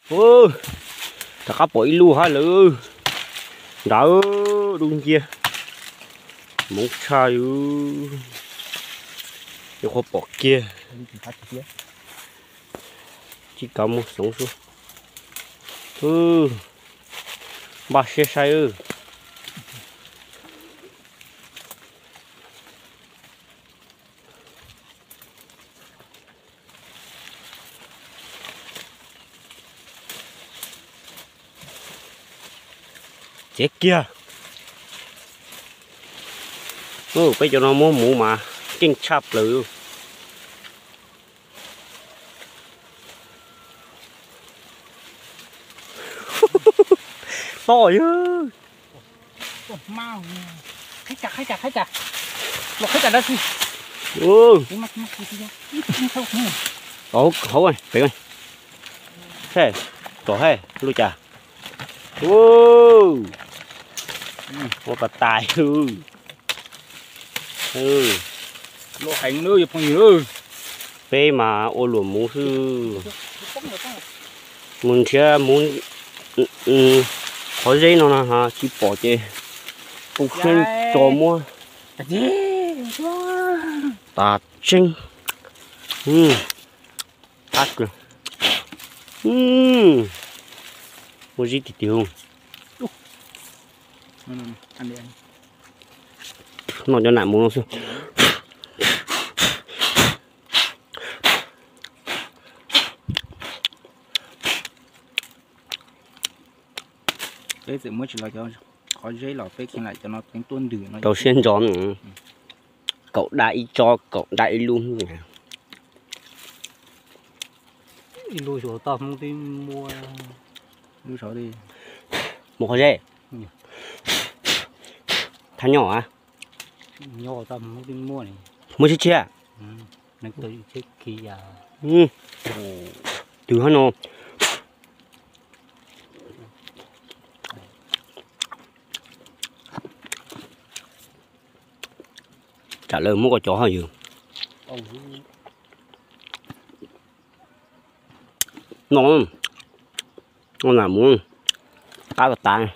Rov qab pom ib lub hab lawm. Nrad dub nciab. Hmoov tshaj li. Yuav qhuav pom kiag. Tsis kav muag xoov xwb. Npaj siab saib. Txiav kiag. Peb cov no muab muv mas keej tshaj plaws. Tob yog. Hauv, pem, tom hab lub cas. Ua ko tas. Peb mas ua luam muv xwb. Mus nrhiav muv qhov zeb no no tsis pom ces kuv siab tso muab. Tas tseeb. Qab kawg. Muaj zib tiag tiag. Noj cov nam mus no xwb. Peb txawm muab tsis los cov qhov zeb los peb kheev lam cov no teev tuaj ntws no. Rau siab ntso. Kaum daj ib tsob, kaum daj ib lub. Ib lub xyuas toj Hmoob twb muaj. Lub saud li. Mus qhov zeb. Thaj nyob a. Nyob toj Hmoob twb muaj li. Muaj tshiab tshiab. Nws tus tshiab khi yas. Twg hab no. Tsam lawv muab koj cov hab yws. No, no nam mus, qab tas.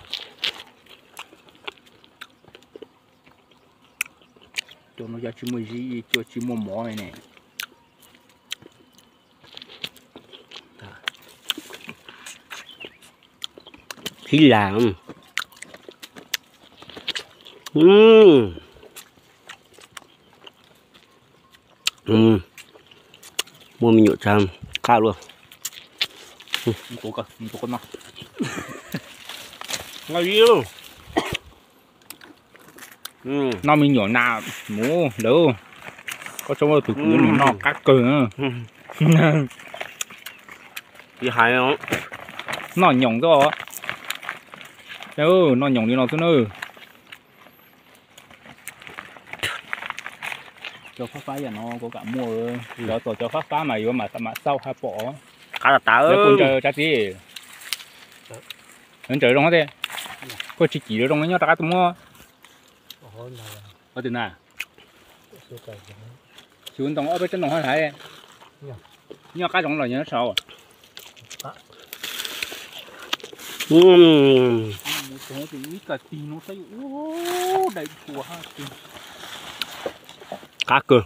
Cov no yog tsis muaj zib, cov tsis muaj mov ne. Khib lag. Muaj me nyuam tsa qab luaj. Noj me nyuam nas mus lawm. Koj tso tus kwv nws noj qab kawg. Noj nyoos xwb. Noj nyoos li no xwb na. Cov fab fab yam no kuv kam muaj, cov txog cov fab fab mas yuav mam xauj hab pom. Qab tas tas. Pub ntsaws tsav txiv. Ntsaws zoo thiab. Koj tsis cim zoo nyob rov qab tuaj muab. Tus na, xyov ntoo ob peb tsob ntoo hab hais. Nyob qab zoov los nyob saud. Qab kawg.